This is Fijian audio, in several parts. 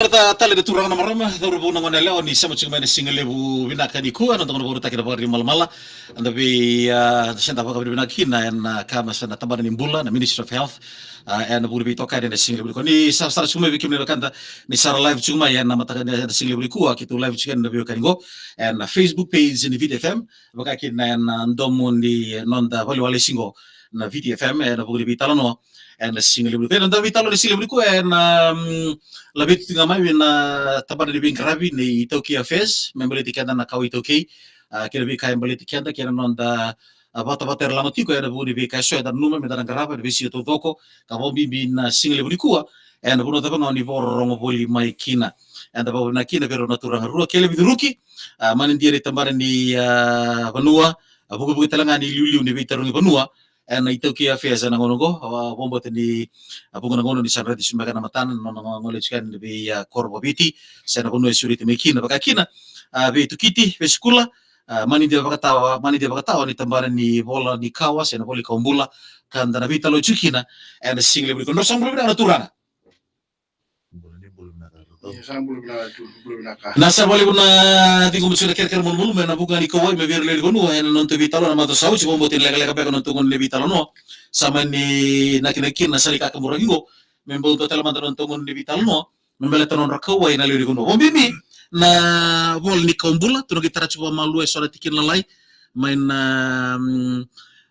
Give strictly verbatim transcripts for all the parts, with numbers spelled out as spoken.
Vinaka tale na turaga na marama, cauravou na gone yalewa ni sema tiko mai na siga levu vinaka nikua, na noda gauna vakarautaki na Vakarimalamala. Da vei, ah, sa da vakavinavinaka kina ena, ah, ka me sa na tabana ni bula, na Ministry of Health, ah, ena vuku ni veitokani ena siga levu nikua. Ni sarasara tiko mai vei kemuni na wekada ni sa ra live tiko mai ena mataka ni, ena siga levu nikua, keitou live tiko ena veiwekani qo ena Facebook page ni Viti F M, vaka kina ena, ah, domo ni noda valeniwalesi qo na Viti F M, ena vuku ni veitalanoa ena siga levu nikua. Ena noda veitalanoa ena siga levu nikua ena, mm, laveti tiko ga mai vei na tabana ni veiqaravi ni iTaukei Affairs me baleti keda na kawa iTaukei, ah, kei na veika e baleti keda kei na noda, ah, vatavata era lako tiko ena vuku ni veika eso eda nanuma meda na qarava ena veisiga taucoko, ka vakabibi na siga levu nikua ena vanua cava ga o ni vakarorogo voli mai kina. Eda vakavinavinaka kina vei rau na turaga rua, Kelevi Curuki, ah, manidia ni tabana ni, ah, vanua, ah, vukevuke tale ga ni iliuliu ni veitarogi vanua ena iTaukei Affairs ena gauna oqo, ah, vakabauta ni, ah, vuqa na gauna ni sa raici sobu beka na matana, na nona gole tiko yani vei, ah, koro vakaviti se na vanua e sureti mai kina, vaka kina, ah, vei Tukiti Vesikula, ah, manidia vakatawa, manidia vakatawa ni tabana ni vola ni kawa se na vola ni kawa bula, ka da na veitalanoa tiko kina ena siga levu nikua. Drau sa bula vinaka na turaga. Bula ni bula vinaka. Io, sa bula vinaka tu, bula vinaka. Na sa vale na ciqoma tiko na kerekere malumalumu ena vuqa ni kauwai mai vei ira na lewe ni vanua ena noda veitalanoa na macawa sa oti, vakabauta ni lekaleka beka na noda gauna ni veitalanoa. Sa mani nakinaki kina na sala ni kakaburaki qo me bau dua tale mada na noda gauna ni veitalanoa me baleta na nodra kauwai na lewe ni vanua. Vakabibi na vola ni kawa bula, tou na qai tara tiko vakamalua eso na tikina lalai mai na, mm,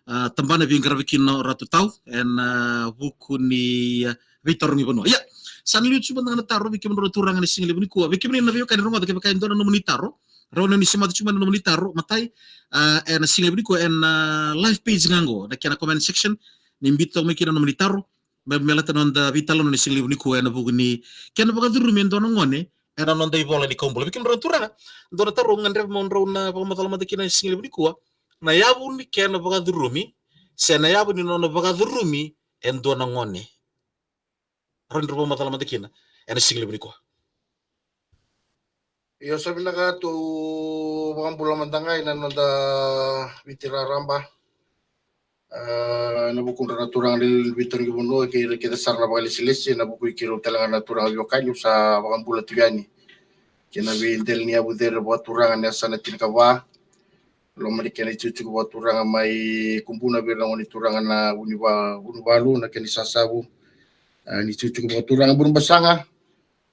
ah, tabana e veiqaravi kina o Ratu Tau ena, ah, vuku ni, ah, veitarogi vanua. Ia, sa na liu tiko mada ga na taro vei kemudrou na turaga ena siga levu nikua. Vei kemuni na veiwekani rogoca, kevaka e dua na nomuni taro, rawa ni o ni semata tiko mai na nomuni taro, matai, ah, ena siga levu nikua ena, ah, live page ga qo, na kena comment section, ni biuta toka mai kina na nomuni taro me, me baleta na noda veitalanoa ena siga levu nikua ena vuku ni kena vakacurumi e dua na gone ena noda ivola ni kawa bula. Vei kemudrou na turaga, dua na taro au gadreva mo drau na vakamacala mada kina ena siga levu nikua, na yavu ni kena vakacurumi se na yavu ni nona vakacurumi e dua na gone. Rawa ni drau vakamacala mada kina ena siga levu nikua. Io, sa vinaka, tou vakabula mada ga ena noda Viti raraba. Ah, ena vukudra na turaga na lewe ni veitarogi vanua kei ira kece sara na vakalesilesi, ena vuku i keirau tale ga na turaga veiwekani, au sa vakabula tiko yani kei na veidela ni yavu cere vakaturaga ena yasana tinikava. Loma ni kena itikotiko vakaturaga mai Kubuna vei ira na gone turaga na Vuniva-, Vunivalu, na kena isasavu. Ah, ni itikotiko vakaturaga Burebasaga,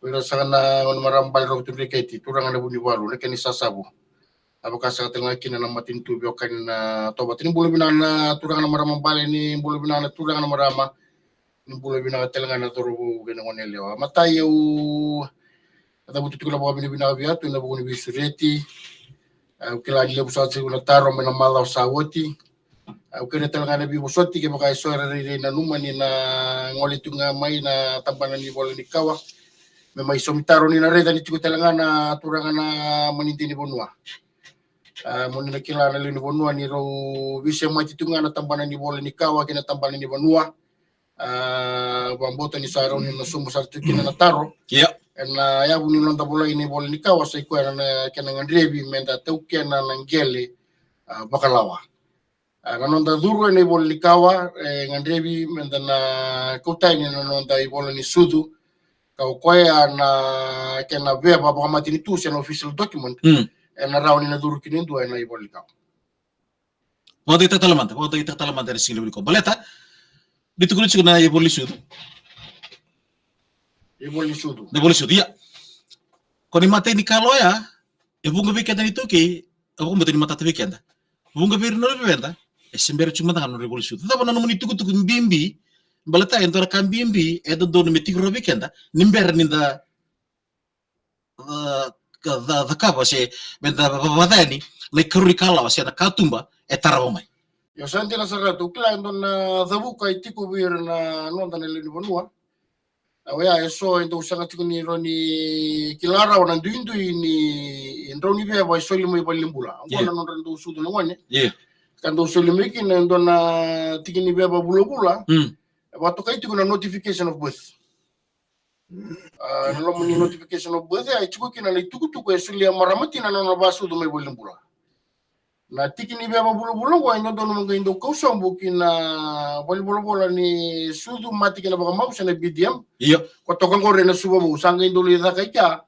vei ira saka na gone marama bale Roko Tui Dreketi, turaga na Vunivalu, na kena isasavu. A vaka saka tale ga kina na matanitu veiwekani na Tovata. Ni bula vinaka na turaga na marama bale, ni bula vinaka na turaga na marama, ni bula vinaka tale ga na cauravou kei na gone yalewa. Matai au cavuta tiko na vakavinavinaka vei Atu ena vuku ni veisureti. Au kila ni levu saka tiko na taro mai na macawa sa oti. Au kerea tale ga na veivosoti kevaka e so era rairai nanuma ni na gole tiko ga mai na tabana ni vola ni kawa me mai saumi taro, ni na raica ni tiko tale ga na turaga na manidia ni vanua. Ah, mo ni na kila na lewe ni vanua ni rau veisemati tiko ga na tabana ni vola ni kawa kei na tabana ni vanua. Ah, vakabauta ni sa rawa ni na sauma sara tiko kina na taro. Ia. Ena yavu ni noda volai na ivola ni kawa, sa i koya na kena gadrevi meda taukena na qele, ah, vakalawa. Ah, na noda curu ena ivola ni kawa, e gadrevi meda na kauta yani na noda ivola ni sucu, ka o koya na kena veva vakamatanitu se na official document. Mm. Ena rawa ni na curu kina e dua ena ivola ni kawa. Vakataki tale mada, vakataki tale mada ena siga levu nikua. Baleta ni tukuni tiko na ivola ni sucu. Ivola ni sucu. Na ivola ni sucu, ia. Ko ni matai ni kaloya, e vuqa vei keda na iTaukei, e vakabauta ni matata vei keda. Vuqa vei ira na luveda, e se bera tiko mada ga na nodra ivola ni sucu. Cava na nomuni tukutuku bibi, baleta e dua na ka bibi e dodonu me tiko rawa vei keda ni bera ni da, ah, ca-, ca-, cakava se meda va-, va-, vakaca yani na ikarua ni kalawa se na katuba e tarava mai. Io, sa dina sara, tou kila e dua na cavuka e tiko vei ira na noda na lewe ni vanua. Au ya, e so e dau sega tiko ni rawa ni kila rawa na duidui ni drau ni veva e soli mai valenibula. Oqo, yeah, na nodra dau sucu na gone. Yeah. Ka dau soli mai kina e dua na tiki ni veva vulavula. Mm. E vakatokai tiko na notification of birth. Ah, na loma ni notification of birth, e tiko kina na itukutuku e solia marama tina na nona vakasucu mai valenibula. Na tiki ni veva vulavula oqo e dodonu mo qai dau kau sobu ki na valenivolavola ni sucu, mate kei na vakamau se na B D M. Io. Ko toka oqori ena Suva Vou, sa qai dau lai caka i kea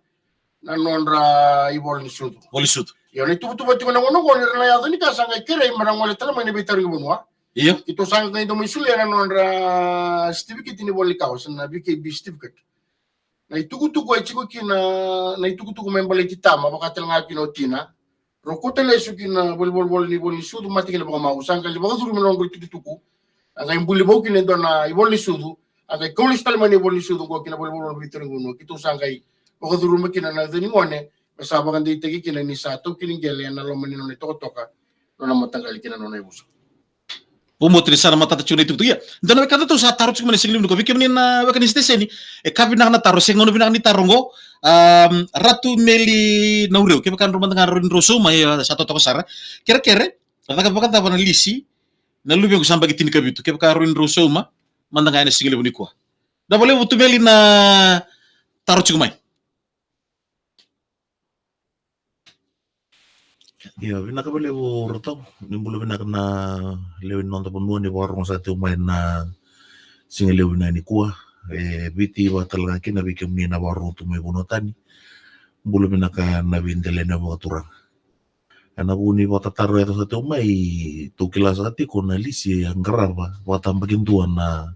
na nodra ivola ni sucu. Vola ni sucu. Io, na ituvatuva tiko na gauna oqo ni ra na yaco ni ka sa qai kerei me ra gole tale mai na veitarogi vanua. Io. Keitou sa qai dau mai solia na nodra certificate ni vola ni kawa, se na V K B certificate. Na itukutuku e tiko kina, na itukutuku me baleti tama, vaka tale ga kina o tina. Rau kauta lesu ki na valenivolavola ni ivola ni sucu, mate kei na vakamau, sa qai lai vakacurumi na nodra itukutuku. A qai buli vou kina e dua na ivola ni sucu, a qai kau lesu tale mai na ivola ni sucu oqo ki na valenivolavola ni veitarogi vanua. Keitou sa qai vakacuruma kina na yaca ni gone, me sa vakadeitaki kina ni sa taukei ni qele ena loma ni nona itokatoka, nona mataqali kei na nona yavusa. Vou, Moti, ni sa na matata tiko na itukutuku. Ia, dua na wekada tou sa taro tiko mai na sigalevu nikua vei kemuni na weka ni siteseni. E ka vinaka na taro, se gauna vinaka ni taro oqo. Am, Ratu Meli Naureu, kevaka drau mada ga rawa ni drau sauma, e, sa totoka sara. Kerekere, a caka vakacava na lisi na luvequ sa yabaki tinikavitu, kevaka rawa ni drau sauma mada ga ena sigalevu nikua. Vinaka vakalevu, Ratu Meli, na taro tiko mai. Io, vinaka vakalevu Ratu. Ni bula vinaka na lewe ni noda vanua ni vakarogo saka tiko mai na sigalevu vinaka nikua. E Viti vata tale ga kina vei kemuni na vakarogo tu mai vanua tani. Bula vinaka na veidelana vakaturaga. Ena vuku ni vakatataro e yaco saka tiko mai, tou kila saka tiko na lisi e qarava vakatabakidua na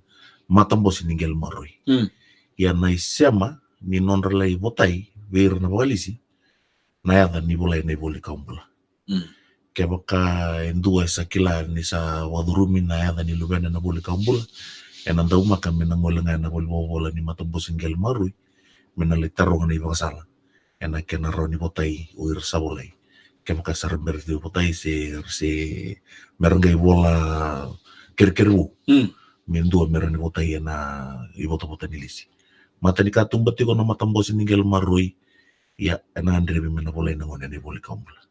matabose ni qele maroroi. Mm. Ia na isema ni nodra lai votai vei ira na vakalisi na yaca ni volai ena ivola ni kawa bula. Mm. Kevaka e dua e sa kila ni sa vakacurumi na yaca ni luvena ena ivola ni kawa bula, ena daumaka me na gole ga ena valenivolavola ni matabose ni qele maroroi me na lai taroga na ivakasala ena kena rawa ni votai o ira sa volai. Kevaka sa ra bera ni votai se, se me ra qai vola kerekere vou. Mm. Me dua me rawa ni votai ena ivotavota ni lisi. Mata ni katuba tiko na matabose ni qele maroroi, ia ena gadrevi me na volai na gone ena ivola ni kawa bula.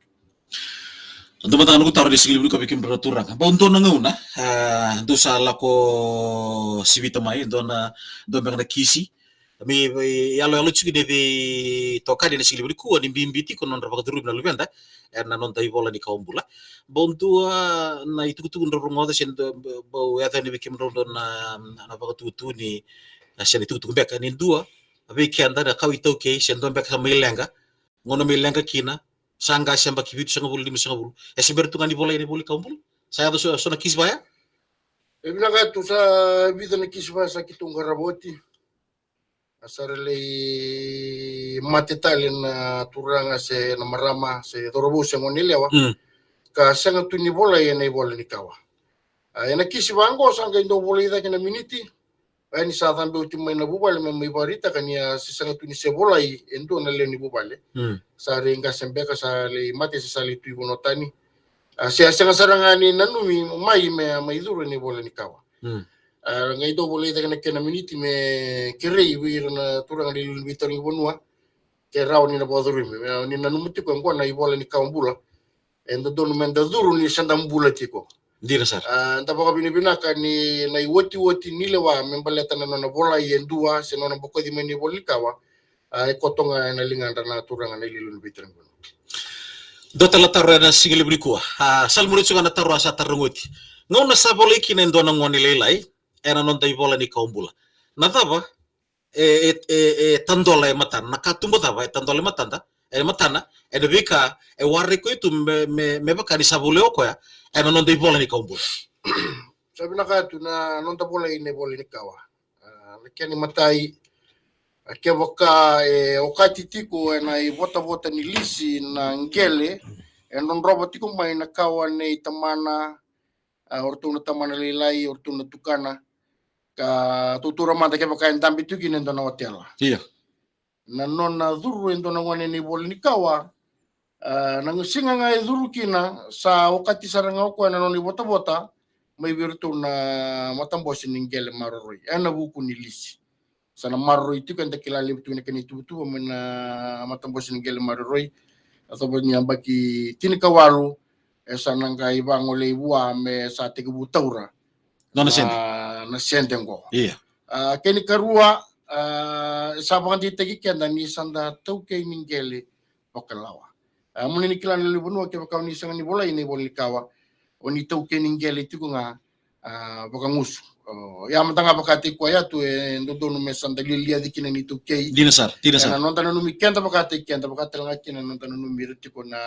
Dua mada ga noqu taro ena sigalevu nikua vei kemudrau na turaga. Bau dua na gauna, a, dou sa lako sivita mai, dua na, dua beka na kisi. Me, me yaloyalo tiko ni veitokani ena sigalevu nikua ni bibi tiko na nodra vakacurumi na luveda ena noda ivola ni kawa bula. Bau dua na itukutuku drau rogoca se dua, bau yaco yani vei kemudrau dua na, na vakatukutuku ni, a, se na itukutuku beka ni dua vei keda na kawa iTaukei se dua beka sa mai leqa, gauna mai leqa kina, sa qase yabaki vitusagavulu, limasagavulu, e se bera tu ga ni volai ena ivola ni kawa bula. Sa yaco so, so na kisi vaya? E vinaka, tu sa vica na kisi vaya sa keitou qarava oti. A sa ra lai mate tale na turaga se na marama se cauravou se goneyalewa. Mm. Ka sega tu ni volai ena ivola ni kawa. A, ena kisi vaqo sa qai dau volai cake na miniti. A, ni sa cabe oti mai na vuvale me mai vakaraitaka ni a se sega tu ni se volai e dua na lewe ni vuvale. Mm. Sa rei qase beka, sa lai mate se sa lai tu i vanua tani. A, se a sega sara ga ni nanumi mai me a mai curu ena ivola ni kawa. Mm. A, qai dau volai cake na kena miniti me kerei vei ira na turaga na iliuliu ni veitarogi vanua ke rawa ni na vakacurumi. Me, ni nanuma tiko e qo na ivola ni kawa bula. E dodonu me da curu ni sa da bula tiko. Dina sara. A, da vakavinavinaka ni na iotioti ni lewa me baleta na nona volai e dua se nona bokoci mai na ivola ni kawa. A, e koto ga ena ligadra na turaga na iliuliu ni veitarogi vanua. Dua tale na taro ena sigalevu nikua. A, sa lumuria tiko ga na taro a sa tarogi oti. Gauna sa volai kina e dua na gone lailai ena noda ivola ni kawa bula, na cava e, e, e, e tadola e matana, na katuba cava e tadola e matada, e matana, ena veika e warai koya tu me, me, me vaka ni sa volai o koya ena noda ivola ni kawa bula. Sa vinaka, tu na noda volai ena ivola ni kawa. A, na kena imatai, a, kevaka e okati tiko ena ivotavota ni lisi na qele, e drodrova tiko mai na kawa nei tamana, a, o ratou na tamana lailai, o ratou na tukana, ka tautaura mada kevaka e dabe tu kina e dua na otela. Io. Na nona curu e dua na gone ena ivola ni kawa, a, na siga ga e curu kina, sa okati sara ga o koya na nona ivotavota mai vei iratou na matabose ni qele maroroi ena vuku ni lisi. Sa na maroroi tiko, eda kila levu tiko na kena ituvatuva mai na matabose ni qele maroroi. A cava ni yabaki tinikawalu, e sa na qai vagolei vua me sa tekivu taura nona sede, na sede qo. Ia. A, kena ikarua, a, sa vakadeitaki keda ni sa da taukei ni qele vakalawa. A, mo ni na kila na lewe ni vanua, kevaka o ni sega ni volai na ivola ni kawa, o ni taukei ni qele tiko ga, a, vakagusu. O, ia mada ga vakataki koya tu e dodonu me sa da lialiaci kina ni taukei. Dina sara, dina sara. Ena noda nanumi keda vakataki keda, vakatale ga kina na noda nanumi ira tiko na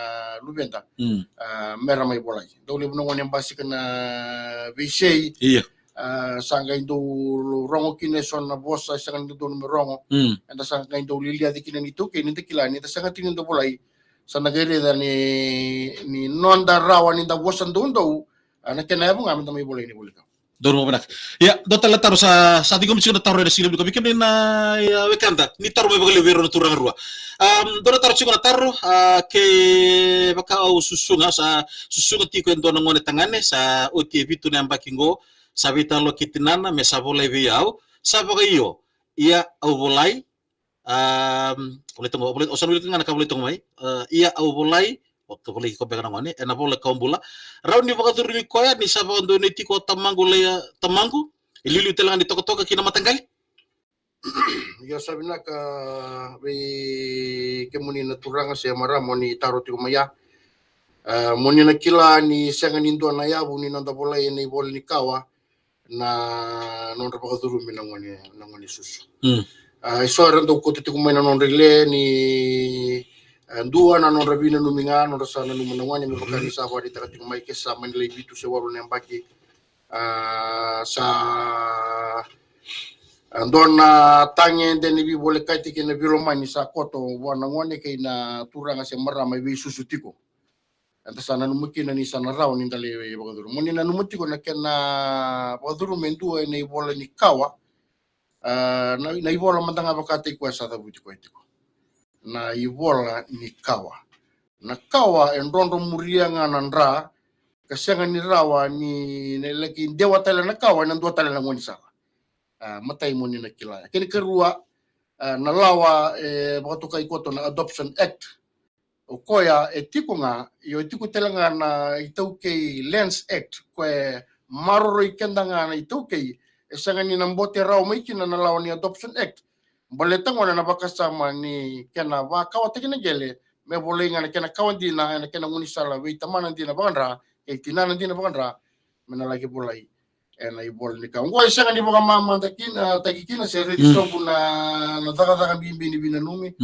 luveda. Mm. A, mera mai volai. Dau levu na gone basika na veisei. Ia. A, sa qai dau rogo kina eso na vosa e sega ni dodonu me rogo. Mm. Eda sa qai dau lialiaci kina ni taukei, ni da kila ni da sega tiko ni da volai, sa na qai raica ni, ni noda rawa ni da vosa doudou, a, na kena yavu ga me da mai volai na ivola ni kawa. Donu vinaka. Ia, dua tale na taro sa, sa ciqomi tiko na taro ena siga levu nikua. Vei kemuni na, ia, wekada, ni taro mai vakalevu vei rau na turaga rua. Am, dua na taro tiko na taro, a, kevaka au susuga, sa susuga tiko e dua na gone tagane, sa oti e vitu na yabaki qo, sa veitalanoa kei tinana me sa volai vei au, sa vakaio, ia au volai, am, volai toka, volai, o sa na wilika ga na ka volai toka mai, a, ia au volai, o ka volai ko beka na gone, ena ivola ni kawa bula. Rawa ni vakacurumi koya ni sa vakadonui tiko o tamaqu, lai, a, tamaqu, e liuliu tale ga ni tokatoka ki na mataqali. Io, sa vinaka vei kemuni na turaga se marama o ni taro tiko mai ya. A, mo ni na kila ni sega ni dua na yavu ni noda volai ena ivola ni kawa na nodra vakacurumi na gone, na gone susu. Mm. A, eso era dau kauta tiko mai na nodra ile ni, a, dua na nodra veinanumi ga, nodra sa nanuma na gone, me vaka ni sa vakaraitaka tiko mai ke sa mani lai vitu se walu na yabaki. A, sa, a, dua na tagede ni veivolekati kei na veilomani sa koto vua na gone kei na turaga se marama e veisusu tiko. Eda sa nanuma kina ni sa na rawa ni da lai vakacuru. Mo ni nanuma tiko na kena vakacuru me dua ena ivola ni kawa, a, na, na ivola mada ga vakataki koya sa cavuti koya tiko. Na ivola ni kawa. Na kawa e drodro muria ga na dra, ka sega ni rawa ni na laki dewa tale na kawa ena dua tale na gaunisala. A, matai mo ni na kila ya. Kena ikarua, a, na lawa e vakatokai koto na Adoption Act. O koya e tiko ga, io e tiko tale ga na iTaukei Lands Act, koya e maroroi keda ga na iTaukei, e sega ni na bote rawa mai kina na lawa ni Adoption Act. Baleta gona na vakasama ni kena vakawataki na qele, me volai ga na kena kawa dina, ena kena gaunisala vei tamana dina vakadra, kei tinana dina vakadra, me na laki volai ena ivola ni kawa. Oqo e sega ni vakamamada kina, taki kina se raici sobu na, na cakacaka bibi ni veinanumi,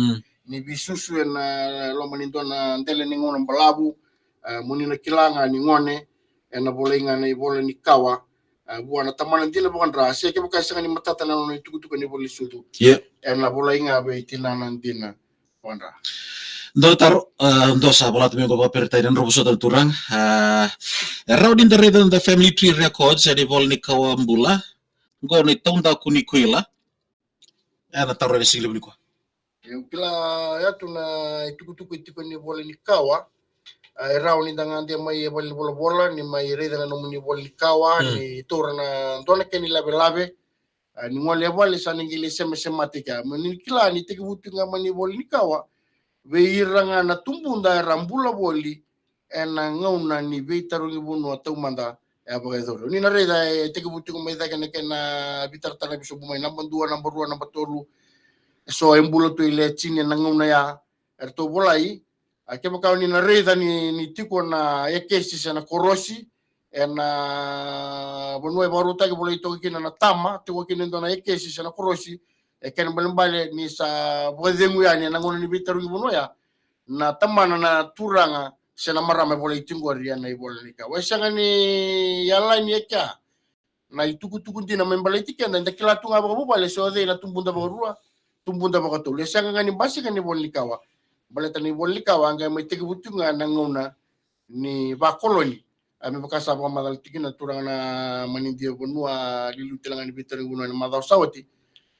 ni veisusu ena loma ni dua na dela ni gauna balavu, a, mo ni na kila ga ni gone, ena volai ga na ivola ni kawa, a, vua na tamana dina vakadra, se kevaka e sega ni matata na nona itukutuku ena ivola ni sucu. Ena volai ga vei tinana dina. Dua na taro, a, dua sa vola tu mai qo vakaperitania, na drau vosota na turaga. A, e rawa ni da raica na family tree records ena ivola ni kawa bula. Qo na itaudaku ni kuila. E na taro ena siga levu nikua. Au kila ya tu na itukutuku e tiko ena ivola ni kawa. A, e rawa ni da gade mai e valenivolavola, ni mai raica na nomuni ivola ni kawa, ni taura na dua na kena ilavelave. A, ni gole e vale sa na qai lai semasemataki ya. Mo ni kila ni tekivu tiko ga mai na ivola ni kawa vei ira ga na tubuda era bula voli ena gauna ni veitarogi vanua taumada e a vakayacori. Ni na raica e tekivu tiko mai cake na kena veitaratara ni sobu mai naba dua, naba rua, naba tolu. Eso e bula tu i Letini ena gauna ya eratou volai. A, kevaka o ni na raica ni, ni tiko na ekesi se na korosi ena vanua e vakarautaki volai toka kina na tama, tiko kina e dua na ekesi se na korosi, e kena ibalebale ni sa vakacegu yani ena gauna ni veitarogi vanua ya na tamana na turaga se na marama e volai tiko qori ena ivola ni kawa. E sega ni yalani e kea na itukutuku dina me baleti keda, eda kila tu ga vakavuvale se o cei na tubuda vakarua, tubuda vakatolu. E sega ga ni basika na ivola ni kawa. Baleta na ivola ni kawa a qai mai tekivu tiko ga na gauna ni vakoloni. A, me vaka sa vakamacala tiko kina na turaga na manidia vanua, liuliu tale ga ni veitarogi vanua ena macawa sa oti.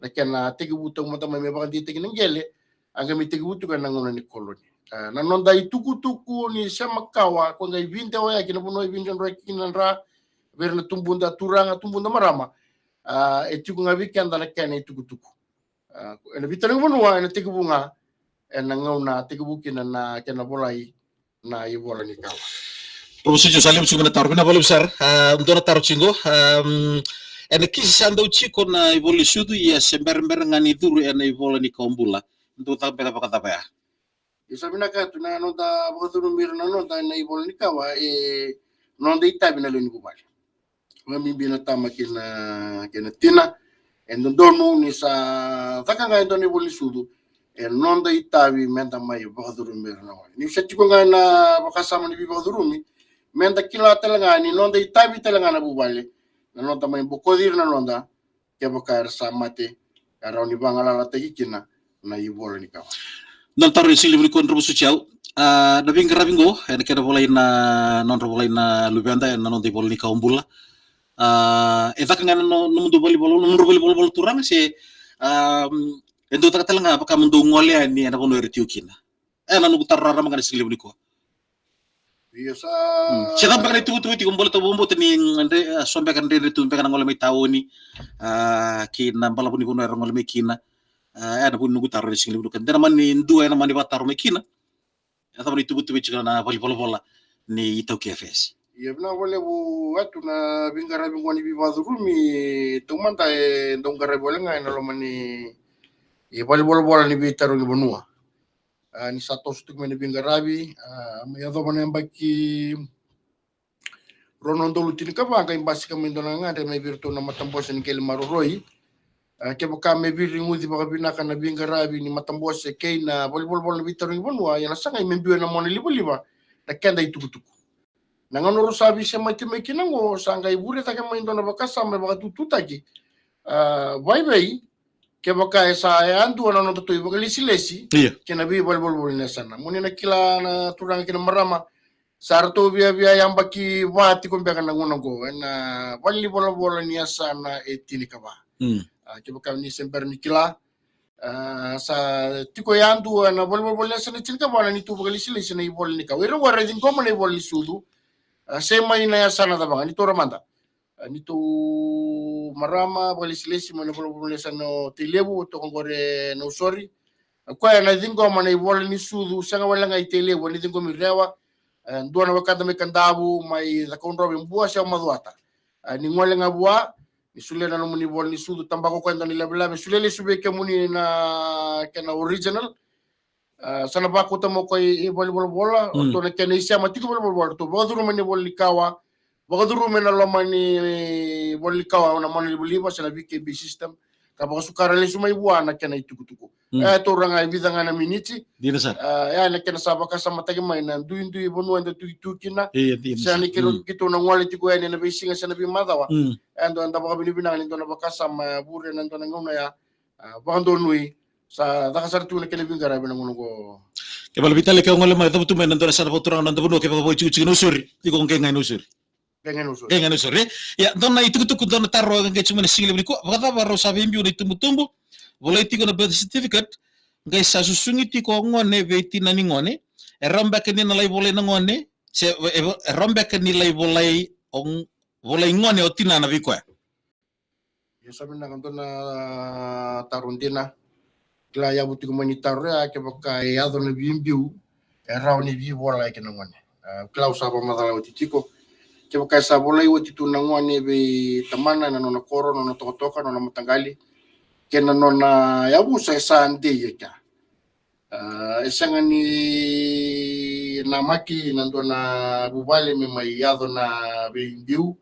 Na kena tekivu taumada mai me vakadeitaki na qele, a qai mai tekivu tiko ena gauna ni koloni. A, na noda itukutuku ni sema kawa, ko qai videwayaki na vanua e vidredrewaki kina na dra, vei ira na tubuda turaga, tubuda marama. A, e tiko ga vei keda na kena itukutuku. A, ena veitarogi vanua, ena tekivu ga ena gauna tekivu kina na kena volai na ivola ni kawa. Professor Joe, sa levu tiko na taro, vinaka vakalevu sara. A, dua na taro tiko qo, am, ena kisi sa dau tiko na ivola ni sucu, ia se berabera ga ni curu ena ivola ni kawa bula. Dau caka beka vakacava ya? Ia sa vinaka tu na noda vakacurumi ira na noda na ivola ni kawa, e noda itavi na lewe ni vuvale. Vakabibi na tama kei na, kei na tina. E dodonu ni sa caka ga e dua na ivola ni sucu, e noda itavi meda mai vakacurumi ira na gone. Ni sa tiko ga na vakasama ni veivakacurumi, meda kila tale ga ni noda itavi tale ga na vuvale, na noda mai bokoci ira na noda, kevaka era sa mate, e rawa ni vagalalataki kina na ivola ni kawa. Na taro e sili voli ko Drovo Suciau. A, na veiqaravi qo, ena kena volai na, nodra volai na luveda, ena noda ivola ni kawa bula. A, e caka ga na no-, nomudou valivolavola, nomudou valivolavola turaga se, a, e dou caka tale ga vaka mo dou gole yani ena vanua era tiko kina. E, na noqu taro rarama ga na sili voli ko. Io, sa... Mm. Se cava beka na ituvatuva tiko, bole tau vakabauta ni, mm, dre-, a, so beka dredre tu beka na gole mai taoni, a, kei na balavu ni vanua era gole mai kina. A, e na vuni noqu taro ni sigi ni vuni ka dena mani dua ena mani vakataro mai kina. E cava na ituvatuva tiko na valivolavola ni iTaukei F S? Ia, vinaka vakalevu. Atu na veiqaravi qo ni veivakacurumi, taumada e dau qaravi wale ga ena loma ni valivolavola ni veitarogi vanua. A, ni sa toso tiko mai na veiqaravi, a, mai yacova na yabaki rua na udolu tinikava, qai basika mai dua na gagadre mai vei iratou na matabose ni qele maroroi. A, kevaka me veiriguci vakavinaka na veiqaravi ni matabose kei na valivolavola ni veitarogi vanua, ia na sagai me biu ena mona livaliva na keda itukutuku. Na gauna rau sa veisemati mai kina qo, sa qai vure cake mai dua na vakasama me vakatututaki, a, vaivei, kevaka e sa yadua na nodatou ivakalesilesi, ia, kei na veivalivolavola ni yasana. Mo ni na kila na turaga kei na marama, sa ratou viavia yabaki va tiko beka na gauna qo ena valivolavola ni yasana e tinikava. Mm. A, kevaka ni se bera ni kila, a, sa tiko yadua ena valivolavola ni yasana e tinikava na neitou vakalesilesi na ivola ni kawa. Ira qo era ciqoma na ivola ni sucu, a, se mai na yasana cava ga, ni taura mada. A, neitou marama vakalesilesi mai na valivolavola ni yasana o Tailevu, toka qori e Nausori. A, koya ena ciqoma na ivola ni sucu, sega wale ga i Tailevu, ena ciqomi Rewa, e, dua na wekada mai Kadavu, mai Cakaudrove, Bua se o Macuata. A, ni gole ga vua, ni solia na nomuni ivola ni sucu, tabaka o koya e dua na ilavelave, solia lesu vei kemuni na kena original. A, sa na vakauta mai o koya i valivolavola, mm, o ratou na kena isema tiko valivolavola, ratou vakacuruma na ivola ni kawa, vakacuruma ena loma ni ivola ni kawa na mona livaliva se na V K B system, ka vakasukara lesu mai vua na kena itukutuku. Mm. E, taura ga e vica ga na miniti. Dina sara. A, e, na kena sa vakasamataki mai na duidui vanua eda tu, tu kina. Ia, dina sara. Se na kena, mm, keitou na gole tiko yani ena veisiga se na veimacawa. Mm. E, dua, da vakavinavinaka ni dua na vakasama e vure ena dua na gauna ya. A, vakadonui, sa caka sara tu na kena veiqaravi ena gauna qo. Kevaka vei tale ke o gole mai, cavutu mai na dua na yasana vakaturaga na noda vanua, kevaka vakaitikotiko Nausori, tiko qai ga i Nausori. Qai ga i Nausori. Qai ga i Nausori, e? Ia, dua na itukutuku, dua na taro e qai tiko mai na siga levu nikua. Vakacava rau sa veibiu na itubutubu, volai tiko na birth certificate, qai sa susugi tiko o gone vei tina ni gone, e rawa beka ni na lai volai na gone, se, e, e rawa beka ni lai volai o, volai gone o tina na vei koya? Ia, sa vinaka, dua na taro dina. Kila, yavu tiko mai ni taro ya, kevaka e yaco na veibiu, e rawa ni veivolai kina na gone. A, kila, au sa vakamacala oti tiko. Kevaka e sa volai oti tu na gone vei tamana ena nona koro, nona tokatoka, nona mataqali, kei na nona yavusa, e sa dei e kea. A, e sega ni namaki na dua na vuvale me mai yaco na veibiu,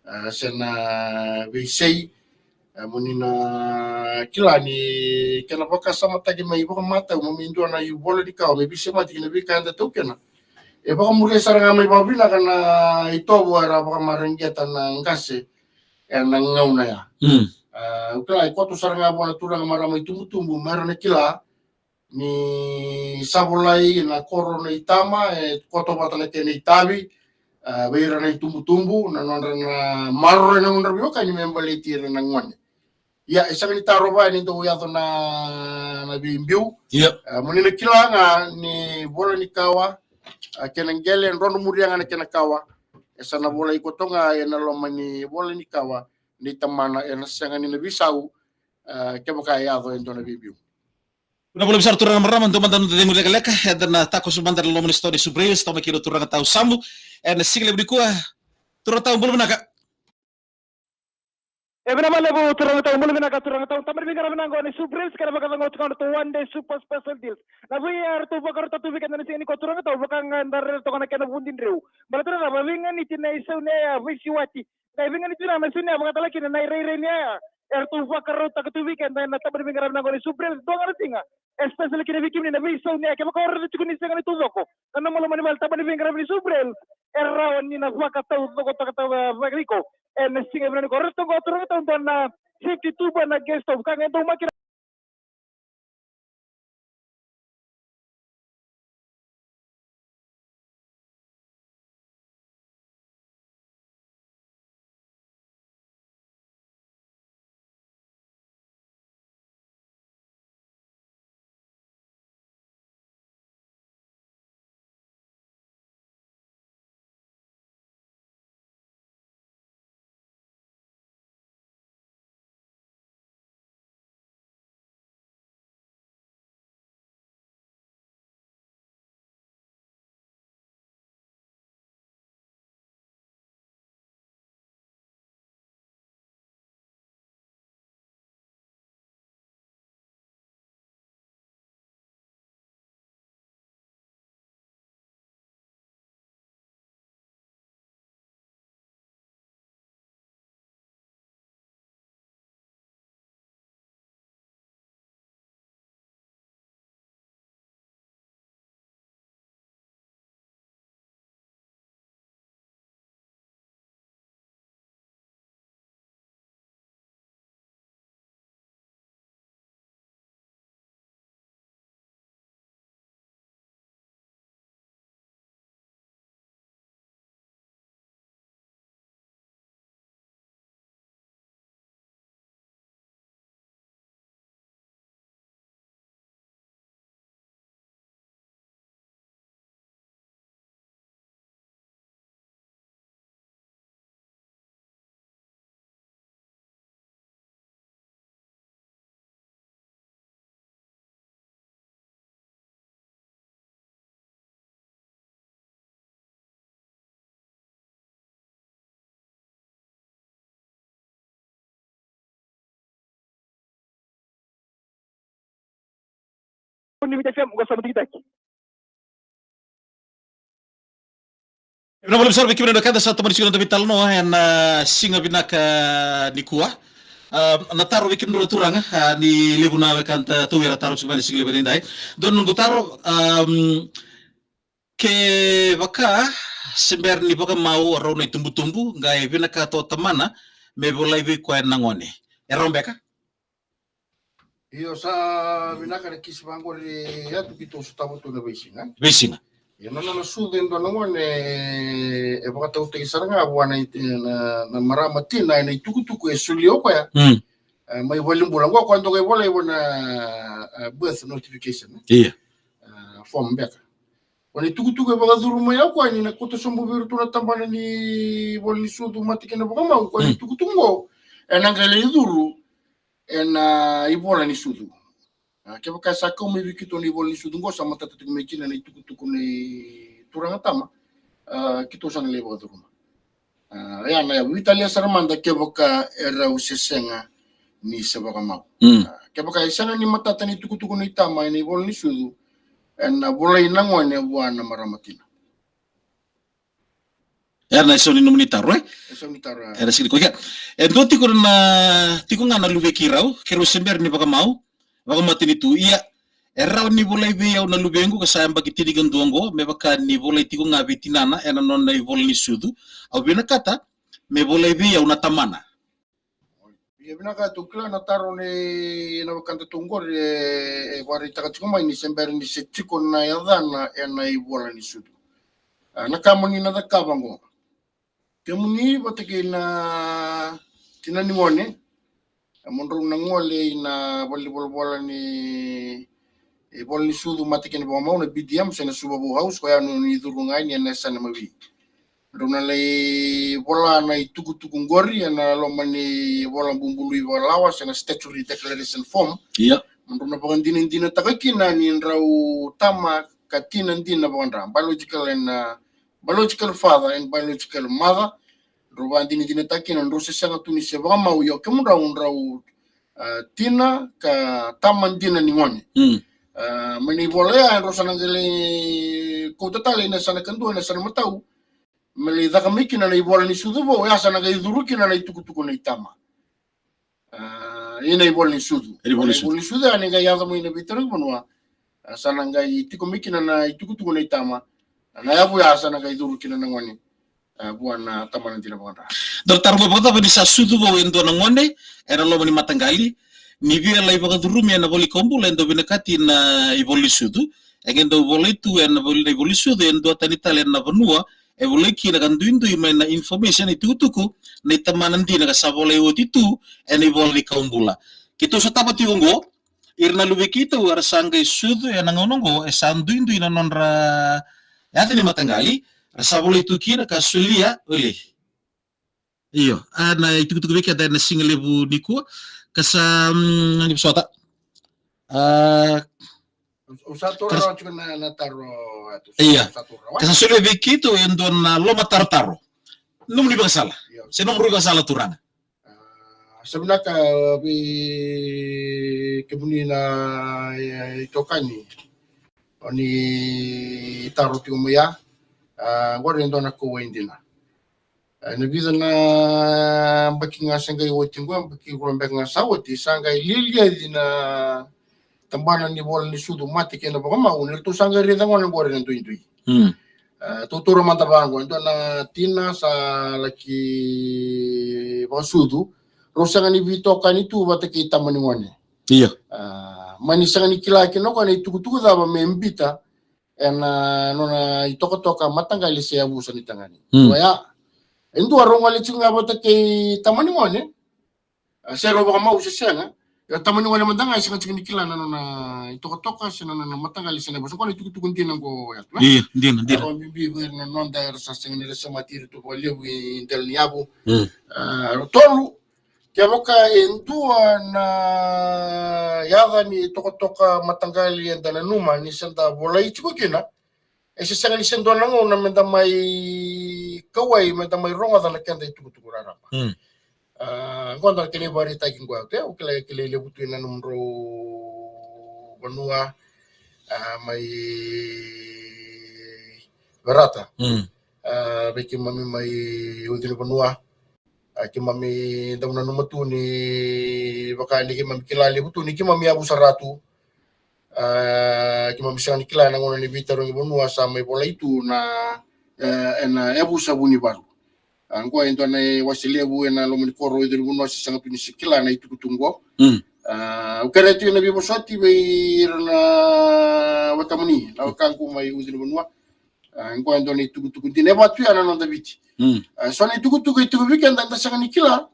a, se na veisei. A, mo ni na kila ni kena vakasamataki mai vakamatau, mo mai dua na ivola ni kawa, me veisemati kina veika eda taukena. E vakamuria sara ga mai vakavinaka na itovo era vakamareqeta na qase ena gauna ya. Mm. A, au kila e koto sara ga vua na turaga, marama, itubutubu, mera na kila ni sa volai na koro na itama, e koto vata na kena itavi, a, vei ira na itubutubu, na nodra na maroroi na nodra veiwekani me baleti ira na gone. Ia, e sega ni taro vaya ni dau yaco na, na veibiu. Ia. A, mo ni na kila ga ni vola ni kawa, a, kena qele, drodro muria ga na kena kawa, e sa na volai koto ga ena loma ni vola ni kawa ni tamana, ena sega ni na veisau, a, kevaka e yaco e dua na veibiu. Vinaka vakalevu sara turaga, marama, dua mada na noda cegu lekaleka, eda na takoso mada na loma ni sitoa ni Subrail, sitoa mai kina o turaga Tau Samu ena siga levu nikua. Turaga Tau, bula vinaka. E vinaka vakalevu turaga tau, bula vinaka turaga tau. Tabana ni veiqaravi na qo ni Subrails, kena vakacago tiko na ratou one day super special deals. Na vei eratou vakarautaka tu vei keda na siga nikua turaga tau, vaka ga eda raica toka na kena vudi dreu. Baleta na cava? Veiganiti na isau ni yaya, veisiwati. Na veiganiti na, na isau ni yaya, vakatale kina na irairai ni yaya. Eratou vakarautaka tu vei keda na tabana ni veiqaravi na qo ni Subrails, dua ga na siga. Especially kina vei kemuni na veisau ni yaya, kevaka o raica tiko ni sega ni taucoko na nomu loma ni vale, tabana ni veiqaravi ni Subrails e rawa ni na vakataucokotaka taucoko ena siga vinaka nikua. Raica toka qo turaga tau, dua na safety tuba, na gas stove, ka ga e dau makina. Ni Viti F M, qo sa matikitaki. Vinaka vakalevu sara vei kemuni na wekada, sa tomani tiko na noda veitalanoa ena siga vinaka nikua. Ah, na taro vei kemudrau turaga, ah, ni levu na wekada tau era taro tiko mai na siga levu edaidai. Dua na noqu taro, ah, kevaka se bera ni vakamau o rau na itubutubu, qai vinakata o tamana me volai vei koya na gone, e rawa beka? Io, sa vinaka na kisi vaqori, e, tu keitou sotava tu na veisiga. Veisiga. Ia na nona sucu e dua na gone, e vakatautaki sara ga vua na, na, na marama tina ena itukutuku e solia o koya. Mm. E, mai valenibula. Qo koya dau qai volai vua na, e, birth notification, e? Ia. E, form beka. Koya na itukutuku e vakacuru mai o koya ni na kauta sobu vei iratou na tabana ni ivola ni sucu mate kei na vakamau. Koya na, mm, itukutuku qo ena qai lai curu ena ivola ni sucu. A, kevaka sa kau mai vei keitou na ivola ni sucu qo, sa matata tiko mai kina na itukutuku nei turaga tama, a, keitou sa na lai vakacuruma. A, ia na yavu, veitalia sara mada kevaka e rau se sega ni se vakamau. Mm. A, kevaka e sega ni matata na itukutuku nei tama ena ivola ni sucu, ena volai na gone vua na marama tina. Era na isau ni nomuni taro, e? Isau ni taro, e. Era sega ni koya. E dua tiko na, tiko ga na luvei keirau, keirau se bera ni vakamau, vakamatanitu. Ia, e rawa ni volai vei au na luvequ ka sa yabaki tinikadua qo, me vaka ni volai tiko ga vei tinana ena nona ivola ni sucu. Au vinakata me volai vei au na tamana. Ia vinaka, tou kila na taro nei na wekadatou qori, e, e vakaraitaka tiko mai ni se bera ni se tiko na yacana ena ivola ni sucu. A, na ka mo ni na cakava qo, kemuni vata kei na tina ni gone, e, mo drau na gole ina valenivolavola ni, e, ivola ni sucu mate kei na vakamau, na B D M se na Suva Vou House, koya ni curu ga yani ena yasana mawi. Drau na lai vola na itukutuku qori ena loma ni vola bubului vakalawa se na statutory declaration form. Ia. Mo drau na vakadinadinataka kina ni drau tama ka tina dina vakadra, biological and, uh, biological father and biological mother. drau vakadinadinataka kina, drau se sega tu ni se vakamau, ia o kemudrau drau, a, tina ka tama dina ni gone. Mm. A, mai na ivola ya, drau sa na qai lai kauta tale ena yasana kadua, ena yasana matau, me lai caka mai kina na ivola ni sucu vou, ya sa na qai curu kina na itukutuku nei tama. A, ena ivola ni sucu. Ena ivola ni sucu. Ena ivola ni sucu, ya ni qai yaco mai na veitarogi vanua. A, sa na qai tiko mai kina na itukutuku nei tama. Na yavu ya sa na qai curu kina na gone. A, vua na tamana dina vakadra. Dou taro qo vakacava ni sa sucu vou e dua na gone ena loma ni mataqali, ni via lai vakacurumi ena ivola ni kawa bula, e dau vinakati na ivola ni sucu. E qai dau volai tu ena ivola, na ivola ni sucu e dua tani tale na vanua e volai kina ka duidui mai na information, itukutuku nei tamana dina ka sa volai oti tu ena ivola ni kawa bula. Keitou sa taba tiko qo, ira na luvei keitou era sa qai sucu ena gauna qo, e sa duidui na nodra yaca ni mataqali, era sa volai tu kina ka solia, oi. Io, a, na itukutuku vei keda ena siga levu nikua, ka sa, mm, ni vosota. A, au sa toro ka sa tiko na, na taro, atu, io, sa toro, ka sa solia vei keitou e dua na lomatarotaro. Nomuni vakasala. Io. Se nomuni vakasala, turaga. A, sa vinaka vei kemuni na, e, itokani. O ni taro tiko mai ya. A, qori e dua na kauwai dina. A, ena vica na yabaki ga sa qai oti qo, yabaki rua beka ga sa oti, sa qai lialiaci na tabana ni ivola ni sucu mate kei na vakamau, ni ratou sa qai raica gone qori na duidui. Mm. A, tou taura mada vaqo, e dua na tina sa laki vakasucu, rau sega ni veitokani tu vata kei tama ni gone. Io. A, mani sega ni kila kina o koya na itukutuku cava me biuta ena nona itokatoka, mataqali se yavusa ni tagane. Mm. Oya, e dua rau gole tiko ga vata kei tama ni gone. A, se rau vakamau se sega. Ia tama ni gone mada ga e sega tiko ni kila na nona itokatoka se na nona mataqali se na yavusa. Qo na itukutuku dina qo, ya tu, e? Io, dina, dina. Au bibi vei ira na noda era sa sega ni raica mada iratou vakalevu e dela ni yavu. Mm. A, tolu, kevaka e dua na yaca ni tokatoka mataqali eda nanuma ni se da volai tiko kina, e se sega ni se dua na gauna meda mai kauwai, meda mai rogoca na keda itukutuku raraba. Mm. A, qo na kena ivakaraitaki qo, e, au kila, kilai levu tu ena nomudrau vanua, a, mai Verata. Mm. A, vei keimami mai ucu ni vanua. A, keimami dau nanuma tu ni vaka ni keimami kila levu tu ni keimami yavusa Ratu. A, keimami sega ni kila na gauna ni veitarogi vanua sa mai volai tu na, e, ena yavusa Vunivalu. A, qo e dua na iwase levu ena loma ni koro o ucu ni vanua se sega tu ni se kila na itukutuku qo. Mm. A, au kerea tu na veivosoti vei ira na wekamuni, na wekaqu mai ucu ni vanua. A, qo e dua na itukutuku dina e vaka tu ya na noda Viti. Mm. A, so na itukutuku e tiko vei keda eda sega ni kila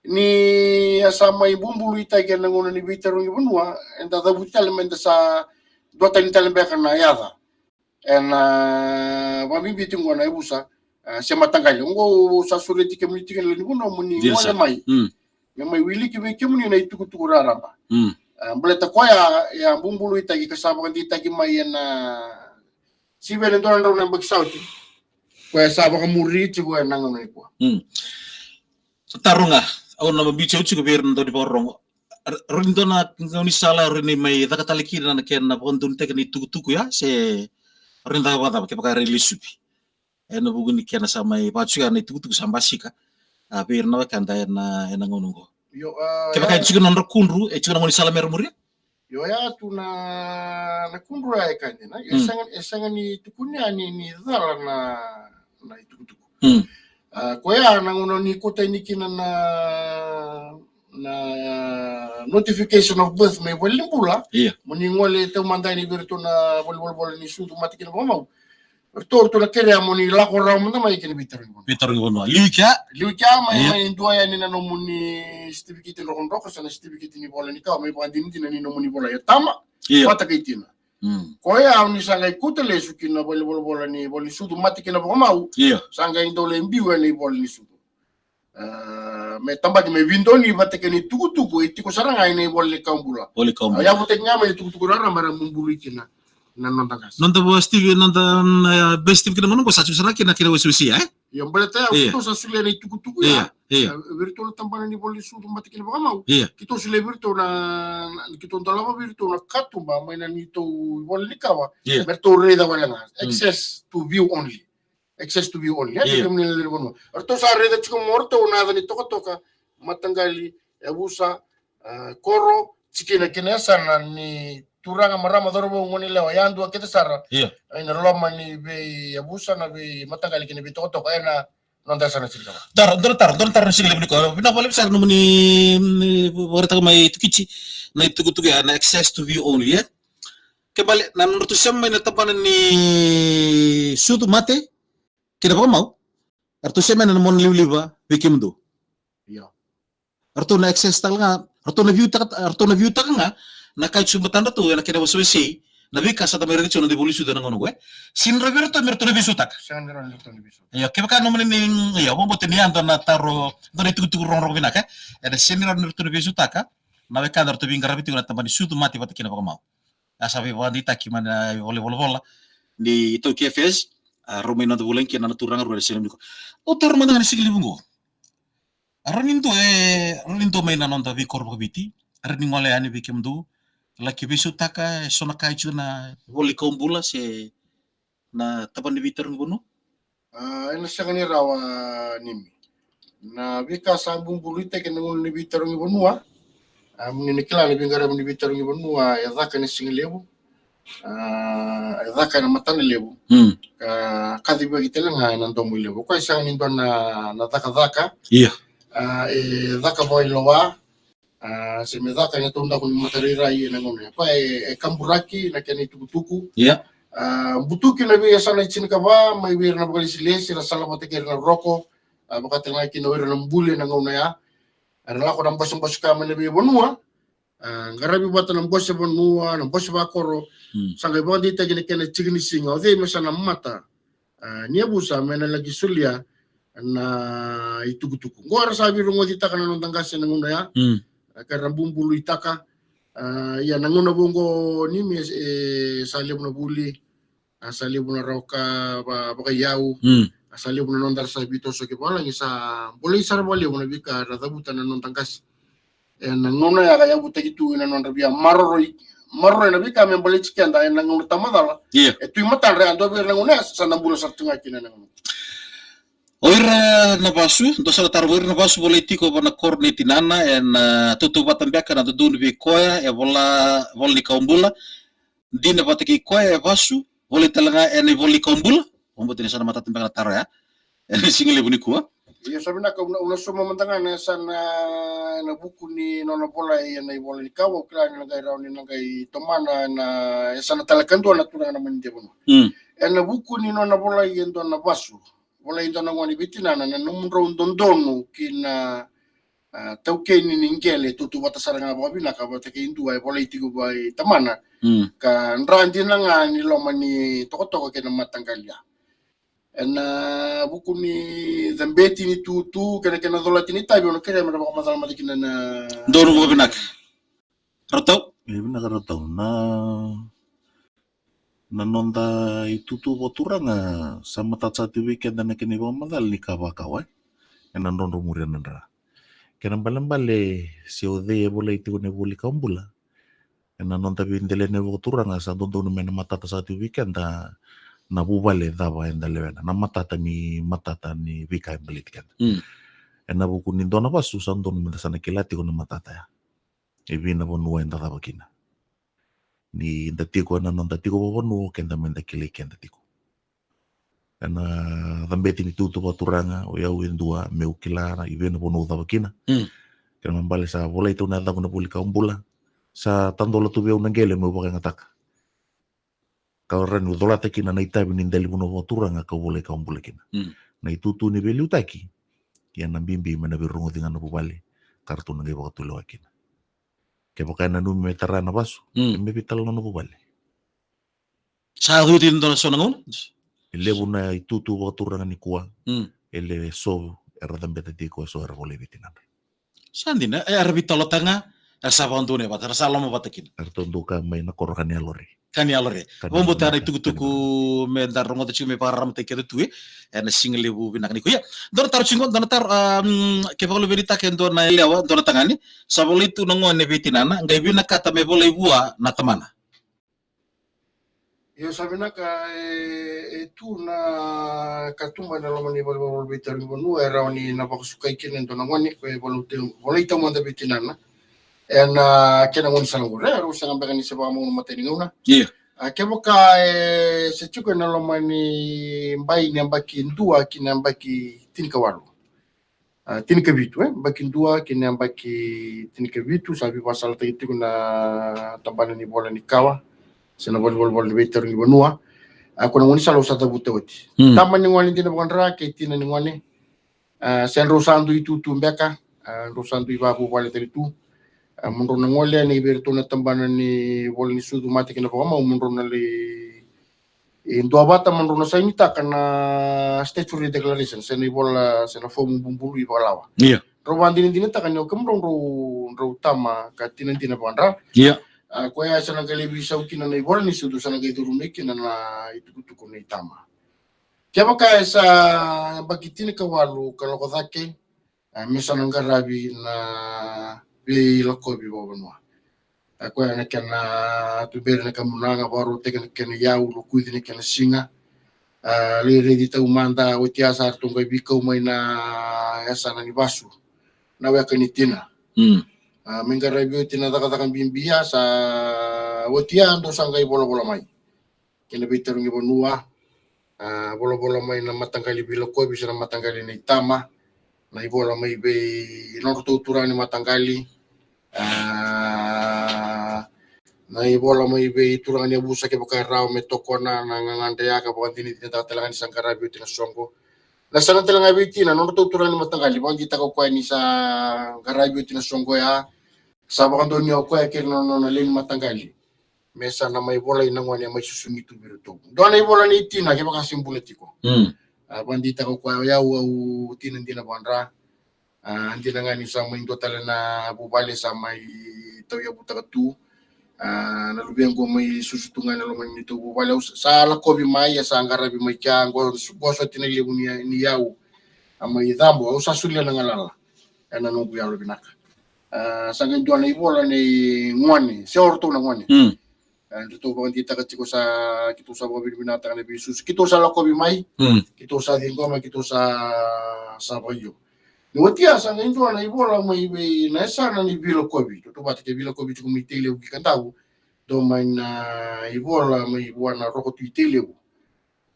ni a sa mai bubuluitaki ena gauna ni veitarogi vanua, eda cavuti tale meda sa duatani tale beka na yaca. Ena, a, vakabibi tiko qo na yavusa, a, se mataqali. Qo au sa sureti kemuni tiko na lewe ni vanua mo ni gole mai. Mm. Me mai wiliki vei kemuni na itukutuku raraba. Mm. A, baleta koya, e a bubuluitaki ka sa vakadeitaki mai ena sivi ena dua na drau na yabaki sa oti. Koya sa vakamuri tiko ena gauna nikua. Mm. Taro ga, au na biuti au tiko vei ira na dau ni vakarorogo. R-, rau ni dua na gaunisala rau ni mai caka tale kina na kena vakadonutaki na itukutuku ya, se rau ni caka vakacava kevaka era lesuvi. Ena vuku ni kena sa mai vaka tu ya na itukutuku sa basika. A, vei ira na wekada ena, ena gauna oqo. Io, a, kevaka e tiko na nodra kudru, e tiko na gaunisala me ra muria? Io, ya tu na, na kudru ya e ka dina. Io, e, mm, sega, e sega ni tukuni ya ni, ni cala na, na itukutuku. Mm. A, koya na gauna ni kauta yani kina na, na notification of birth mai valenibula. Io. Mo ni gole taumada yani vei iratou na vale ni volavola ni sucu mate kei na vakamau. Ratou, ratou na kerea mo ni lako rawa mada mai kina veitarogi vanua. Veitarogi vanua. Liu i kea? Liu i kea mai, io, mai dua yani na nomuni sitiviketi drokadroka, se na sitiviketi ni vola ni kawa, mai vakadinadina ni nomuni vola ya tama. Io. Vata kei tina. Mm. Koya o ni sa qai kauta lesu ki na vale ni volavola ni vola ni sucu mate kei na vakamau. Io. Sa qai dau lai biu ena ivola ni sucu. A, me tabaki me vidoni vata kei na itukutuku e tiko sara ga ena ivola ni kawa bula. Vola ni kawa bula. A, yavutaki ga mai na itukutuku raraba era bubului kina na noda qase. Noda vua Steve, noda, mm, e, best Steve kina manu ko sa tiko sara kina kena wasiwasi, e? Ia baleta ya, ia, keitou sa solia na itukutuku ya. Ia, ia. E, vei iratou na tabana ni ivola ni sucu mate kei na vakamau. Ia. Keitou solia vei iratou na, na, keitou dolava vei iratou na katuba mai na neitou ivola ni kawa. Ia. Me ratou raica wale ga. Mm. Access to view only. Access to view only. Ia. Ia. Kemuni na lewe ni vanua. Ratou sa raica tiko mai o ratou na yaca ni tokatoka, mataqali, yavusa, a, koro, tikina kei na yasana ni turaga, marama, cauravou, gone yalewa, yadua kece sara. Ia. Ena loma ni veiyavusa, na veimataqali kei na veitokatoka ena noda yasana tiko. Taro, dua na taro, dua na taro ni siga levu nikua. Vinaka vakalevu sara nomuni, mm, vakaraitaka mai Tukiti na itukutuku ya, na access to view only, e? Ke bale, na nodratou sema mai na tabana ni sucu mate kei na vakamau, eratou sema mai na mona livaliva vei kemudou. Io. Eratou na access tale ga, eratou na view taka, eratou na view taka ga na ka e tu e matadratou ena kena vosavosa, na veika sa tamai raica tiko na noda ivola ni sucu ena gauna qo, e. Sega ni rawa vei iratou me ratou na veisautaka. Sega ni rawa ni ratou na veisautaka. Io, kevaka nomuni ni, io, vakabauta ni yadua na taro, dua na itukutuku rogorogo vinaka, e. Ena sega ni rawa ni ratou na veisautaka na wekada ratou veiqaravi tiko na tabana ni sucu mate vata kei na vakamau. A sa veivakadeitaki mai na ivola, ivolavola ni iTaukei Affairs, a, rau mai noda vulagi kina na turaga rua ena siga levu nikua. Au taro mada ga ena siga levu qo. A rawa ni dua, e, rawa ni dua mai na noda veikoro vakaviti, a rawa ni gole yani vei kemudou, laki veisautaka eso na ka e tu ena ivola ni kawa bula se na tabana ni veitarogi vanua? A, ena sega ni rawa, Nimi. Na veika sa bubului taki ena gauna ni veitarogi vanua. A, moni na kila na veiqaravi ni veitarogi vanua e caka ena siga levu. A, e caka ena matana levu. Mm. Ka kacivaki tale ga ena domo levu. Koya e sega ni dua na, na cakacaka. Ia. A, e caka vakailoa. A, se me caka ena taudaku ni matarairai ena gauna ya. Koya e, e kaburaki na kena itukutuku. Ia. A, butuki na veiyasana e tinikava mai vei ira na vakalesilesi, ra sala vata kei ira na roko. A, vaka tale ga kina o ira na buli ena gauna ya. Era lako na bosebose ka mai na veivanua. A, qaravi vata na bose vanua, na bose vakoro. Mm. Sa qai vakadeitaki na kena tiki ni siga, o cei me sa na mata, a, ni yavusa me na laki solia na itukutuku. Qo era sa veirogocitaka na noda qase ena gauna ya. Mm. A, ka ra bubuluitaka. A, ia na gauna vou qo, Nimi, e, e sa levu na vuli. A, sa levu na rawa ka va-, vakaiyau. Mm. A, sa levu na noda era sa veitosoyaki vavalagi, sa bolei sara vakalevu na veika era cavuta na noda qase. Ena gauna ya ka yavutaki tu ena nodra via maroroi, maroroi na veika me baleti keda ena gauna tamacala. Ia. E tu e matadra, e dua vei ira na gauna ya sa na bula sara tu ga kina ena gauna. O ira na vasu, dua sara taro, o ira na vasu volai tiko va na koro ni tinana ena, a, tautauvata beka na dodonu vei koya e vola, vola ni kawa bula. Dina vata kei koya e vasu, volai tale ga ena ivola ni kawa bula. Au vakabauta ni sa na matata beka na taro ya ena siga levu nikua. Ia, sa vinaka, au na, au na sauma mada ga na yasana ena vuku ni nona volai ena ivola ni kawa, au kila ni na qai rawa ni na qai tomana ena yasana tale kadua na turaga na manidia vanua. Mm. Ena vuku ni nona volai e dua na vasu, volai e dua na gone vei tinana, na nomudrau dodonu ki na, a, taukeni ni qele, tautauvata sara ga vakavinaka vata kei dua e volai tiko vei tamana. Mm. Ka dra dina ga ni loma ni tokatoka kei na mataqali ya. Ena vuku ni cabeti ni tutu kei na kena colati ni itavi, au na kerea me ra vakamacala mada kina na. Donu vakavinaka. Ratau? E vinaka Ratau. Na, na noda itutu vakaturaga sa matata sara tu vei keda na kena ivakamacala ni ka vakau, e? Ena drodro muria na dra. Kena ibalebale se o cei e volai tiko na ivola ni kawa bula. Ena noda veidelana vakaturaga sa dodonu me na matata sara tu vei keda na vuvale cava eda lewena, na matata ni, matata ni veika e baleti keda. Mm. Ena vuku ni dua na vasu sa dodonu meda sa na kila tiko na matata ya. E vei na vanua eda cava kina. Ni da tiko ena noda tiko vakavanua, o keda meda kilai keda tiko. Ena cabeti ni tutu vakaturaga, o yau e dua meu kila na i vei na vanua au cava kina. Mm. Kena ibalebale sa volai tiko na yacaqu na ivola ni kawa bula. Sa tadola tu vei au na qele meu vakayagataka. Ka rawa niu colata kina na itavi ni dela ni vanua vakaturaga kau volai kawa bula kina. Mm. Na itutu ni veiliutaki, ia na bibi me na veirogoci ga na vuvale ka ratou na qai vakatulewa kina. Kevaka e nanumi me tara na vasu, mm, e me veitalanoa na vuvale. Sa yaco tiko e dua na so na gauna. E levu na itutu vakaturaga nikua. Mm. E levu eso era cabeta tiko, eso era volai vei tinadra. Sa dina, e, era veitalanoataka ga, era sa vakadonui vata, era sa lomavata kina. Eratou dau kaya mai na koro ka ni yalori. Ka ni yalo re. Ka ni yalo re. Vakabauta na itukutuku me da rogoca tiko me vakararamataki keda tu e, ena siga levu vinaka nikua. Ia, dua na taro tiko, dua na taro, um, ke vakaluvenitaka e dua na yalewa, dua na tagane, sa volai tu na gone vei tinana, qai vinakata me volai vua na tamana. Io, sa vinaka, e, e tu na katuba ena loma ni valenivolavola veitarogi vanua e rawa ni na vakasukai kina e dua na gone ko e volai taumada vei tinana. Ena kena gaunisala qori, e, rau sega beka ni se vakamau na matai ni gauna. Ia. A, kevaka e se tiko ena loma ni bai ni yabaki dua ki na yabaki tinikawalu. A, tinikavitu, e, yabaki dua ki na yabaki tinikavitu, sa veivakasalataki tiko na tabana ni vola ni kawa se na valenivolavola ni veitarogi vanua. A, ko na gaunisala au sa cavuta oti. Hmm. Tama ni gone dina vakadra kei tina ni gone. A, se drau sa dui tutu beka, a, drau sa dui vakavuvale tale tu. A, mo drau na gole yani vei iratou na tabana ni vola ni sucu mate kei na vakamau, mo drau na lai, e, duavata mo drau na sainitaka na statutory declaration, se na ivola, se na fomu bubului vakalawa. Ia. Drau vakadinadinataka ni o kemudrau drau, drau tama ka tina dina vakadra. Ia. A, koya sa na qai lai veisau kina na ivola ni sucu, sa na qai curu mai kina na itukutuku ni tama. Kevaka e sa yabaki tinikawalu ka lako cake, a, me sa na qaravi na veilakovi vakavanua. A, koya na kena tuberi na kamunaga, vakarautaki na kena iyau, lokuci na kena siga. A, lai raici taumada, oti ya sa ratou qai veikau mai na yasana ni vasu, na weka ni tina. Mm. A, me qaravi oti na cakacaka bibi ya, sa oti ya dou sa qai volavola mai kei na veitarogi vanua. A, volavola mai na mataqali veilakovi se na mataqali nei tama, na ivola mai vei nodratou turaga ni mataqali. A, na ivola mai vei turaga ni yavusa kevaka e rawa me tokona na gagadre ya, ka vakadinadinataka tale ga ni sa qaravi oti na soqo. Na yasana tale ga vei tina, nodratou turaga ni mataqali, vakadeitaka o koya ni sa qaravi oti na soqo ya, sa vakadonuya o koya kei na nona lewe ni mataqali me sa na mai volai na gone, a, mai susugi tu vei iratou. Dua na ivola nei tina kevaka se bula tiko. Mm. A, vakadeitaka o koya, o yau au tina dina vakadra. A, dina ga ni sa mai dua tale na vuvale sa mai tauyavutaka tu. A, na luvequ mai susu tu ga ena loma ni neitou vuvale, au sa, sa lakovi mai, a, sa qaravi mai kea, qo, qo soti na ilevu ni, ni yau a mai cabo, au sa solia na galala ena noqu yalo vinaka. A, sa qai dua na ivola nei gone, se o ratou na gone. Mm. A, ratou vakadeitaka tiko sa, keitou sa vakavinavinakataka na veisusu. Keitou sa lakovi mai, mm, keitou sa ciqoma, keitou sa, sa vakaio. Ni oti ya sa qai dua na ivola mai vei na yasana ni veilakovi. Tautauvata ke veilakovi tiko mai Tailevu ki Kadavu, dua mai na ivola mai vua na Roko Tui Tailevu.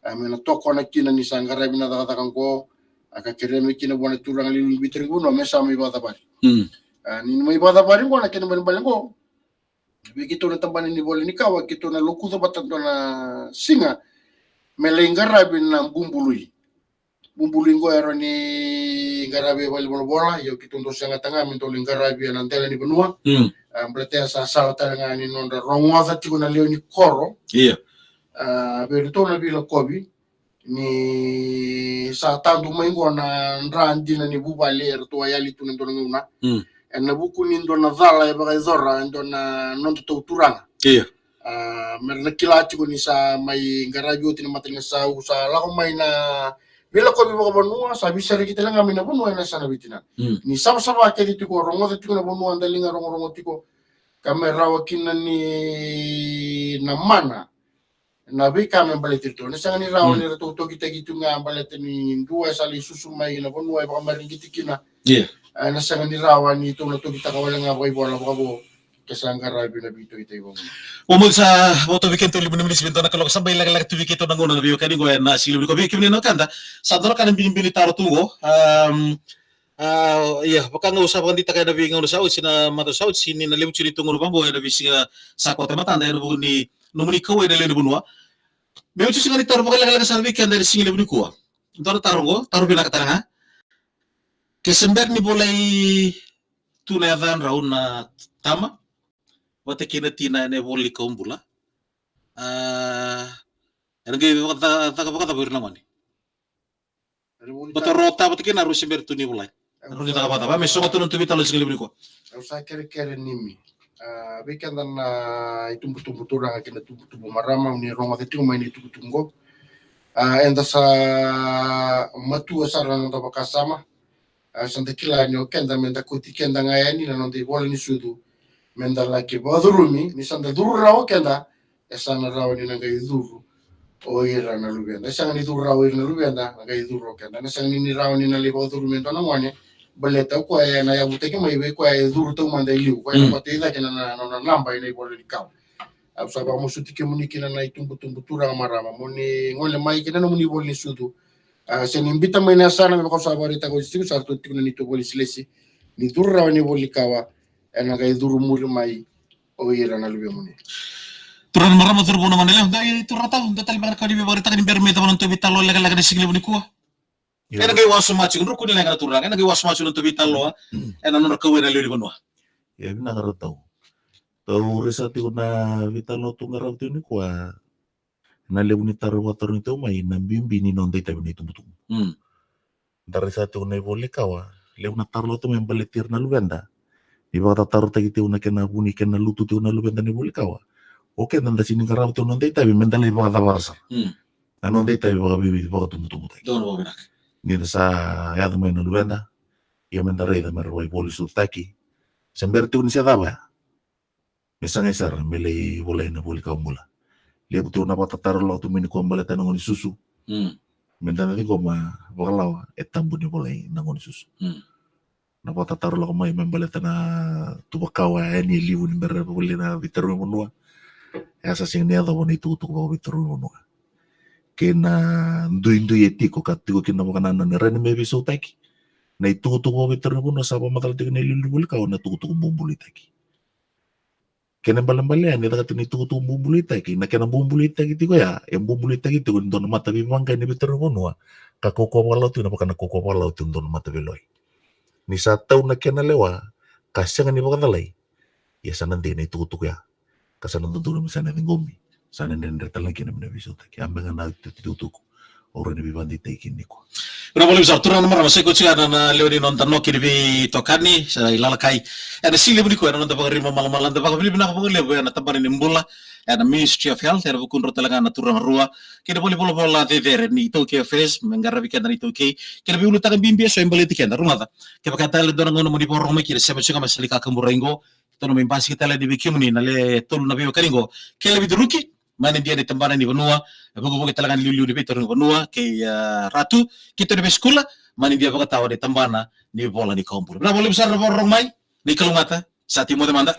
A, me na tokona kina ni sa qaravi na cakacaka qo, a, ka kerea mai kina vua na turaga lewe ni veitarogi vanua me sa mai vakacavari. Mm. A, ni mai vakacavari qo na kena ibalebale qo, vei keitou na tabana ni vola ni kawa, keitou na lokuca vata dua na siga me lai qaravi na bubului. Bubului qo e rawa ni qaravi e valenivolavola, ia keitou dau segata ga me dau lai qaravi ena dela ni vanua. Mm. A, baleta ya sa sala tale ga ni nodra rogoca tiko na lewe ni koro. Ia. A, vei iratou na veilakovi ni sa tadu mai qo na dra dina ni vuvale eratou a yali tu na dua na gauna. Mm. Ena vuku ni dua na cala e vakayacora e dua na nodatou turaga. Ia. A, mera na kila tiko ni sa mai qaravi oti na matanikasau, sa lako mai na veilakovi vakavanua, sa veisereki tale ga mai na vanua ena yasana vei tinana. Mm. Ni savasava kece tiko, rogoca tiko na vanua, daliga rogorogo tiko, ka me rawa kina ni na mana na veika me baleti iratou. Na sega ni rawa, mm, ni ratou tokitaki tu ga baleta ni dua e sa lai susu mai na vanua e vakamareqeti kina. Ia. E, na sega ni rawa ni tou na tokitaka wale ga vakaivola vakavo ke sa qaravi na veitokitaki vakavanua. Au sa vakatau vei keitou levu ni minisi me dua na kaloko sa bai lekaleka tu vei keitou na gauna na veiwekani qo ena siga levu nikua. Vei kemuni na wekada, sa dua na ka na binibini taro tu qo. Am, a, ia, vaka ga au sa vakadeitaka ena veigauna sa oti, na macawa sa oti, ni na levu tiko ni tugunu vaqo ena veisiga sa koto e matada ena vuku ni nomuni kauwai na lewe ni vanua. Meu tiko ga ni taro vakalekaleka sara vei keda ena siga levu nikua. Dua na taro qo, taro vinaka tale ga. Ke se bera ni volai tu na yacadrau na tama vata kei na tina ena ivola ni kawa bula, a, ena qai vaka-, caka vakacava o ira na gone? Baleta rau tavata kina, rau se bera tu ni volai. Rau ni caka vakacava? Me sogo tu na noda veitalanoa ena siga levu nikua. Au sa kerekere ni mi, A, vei keda na itubutubu turaga kei na itubutubu marama, ni rogoca tiko mai na itukutuku qo. A, eda sa matua sara na noda vakasama. A, sa da kila ni o keda me da kauti keda ga yani na noda ivola ni sucu. Me da laki vakacurumi, ni sa da curu rawa o keda, e sa na rawa ni na qai curu o ira na luveda. E sega ni curu rawa o ira na luveda, na qai curu o keda. Na sega ni, ni rawa ni na lai vakacurumi e dua na gone, baleta o koya e na yavutaki mai vei koya e curu taumada i liu. Koya na Mm. vata i cake na, na, na, na naba e na ivola ni kawa. Au sa vakamasuti kemuni kina na itubutubu turaga marama. Mo ni gole mai kina nomuni ivola ni sucu. A, se ni bita mai na yasana me vaka au sa vakaraitaka oti tiko, sa ratou tiko na neitou vakalesilesi. Ni curu rawa na ivola ni kawa, e na qai curu muri mai o ira na luvemuni. Turaga marama, curu vou na gone levu, dai turaga tau, dua tale mera ka ni via vakaraitaka ni bera me cava na nodatou veitalanoa lekaleka ni siga levu nikua. Io. E na qai wasoma tiko, drukuni leqa na turaga, e na qai wasoma tiko na nodatou veitalanoa, e na nodra kauwai na lewe ni vanua. Ia, vinaka ratou. Tou raica tiko na veitalanoa tou qarava tiko nikua, na levu ni taro vakatarogi tiko mai, na bibi ni noda itavi na itubutubu. Mm. Da raica tiko na ivola ni kawa, levu na taro lako tiko mai baleti ira na luveda. Ni vakatatarotaki tiko na kena vuni, kena lutu tiko na luveda na ivola ni kawa. O keda da sega ni qarava tiko na noda itavi, me da lai vakacavara sara. Mm. Na noda itavi vakavivi, vakatubutubutaki. Donu vakavinaka. Ni da sa yaco mai na luveda, ia me da raica me ra vakaivola ni sucutaki. Se bera tiko ni se cava ya. Me sa qai sara me lai volai na ivola ni kawa bula. Levu tiko na vakatataro lako tu mai nikua baleta na gone susu. Mm. Me da na ciqoma vakalawa e tabu ni volai na gone susu. Mm. Na vakatataro lako mai me baleta na tuvakawa yani e liu ni bera volai na veitarogi vanua. E a sa sega ni yacova na itukutuku vakaveitarogi vanua. Kei na duidui e tiko ka tiko kina vakanananu e rawa ni me veisautaki. Na itukutuku vakaveitarogi vanua sa vakamacala tiko na iliuliu ni ivola ni kawa na itukutuku bubuluitaki. Kena ibalebale ya ni caka tiko na itukutuku bubuluitaki, na kena bubuluitaki tiko ya, e bubuluitaki tiko ni dua na mataveivaqaqai ni veitarogi vanua, ka kaukaua vakalawa tiko na vaka na kaukaua vakalawa tiko ni dua na mataveilewai. Ni sa tau na kena lewa ka sega ni vakacalai, ia sa na dei na itukutuku ya. Ka sa na dodonu me sa na ciqomi, sa na dredre tale ga kina me na veisautaki. A beka na itukutuku au rawa ni veivakadeitaki kina nikua. Vinaka vakalevu sara turaga na marama, sa i koya tiko na, na lewe ni noda noki ni veitokani, sa i Lalakai. E na siga levu nikua e na noda vakarima malamala, da vakavinavinaka vakalevu e na tabana ni bula, e na Ministry of Health, e na vukudrau tale ga na turaga rua kei na valenivolavola cecere ni iTaukei Affairs, me qaravi keda na iTaukei, kei na veiulutaga bibi e so e baleti keda. Rogoca, kevaka e tale dua na gauna mo ni vakarorogo mai kina, sema tiko ga me sa lai kakaburaki qo, tou na mai basika tale yani vei kemuni na le tolu na veiwekani qo. Kelevi Ruki, manidia ni tabana ni vanua, vukevuke tale ga ni iliuliu ni veitarogi vanua, kei, a, Ratu, keitou ni veisikula, manidia vakatawa ni tabana ni vola ni kawa bula. Vinaka vakalevu sara na vakarorogo mai, ni kalougata, sa timoce mada.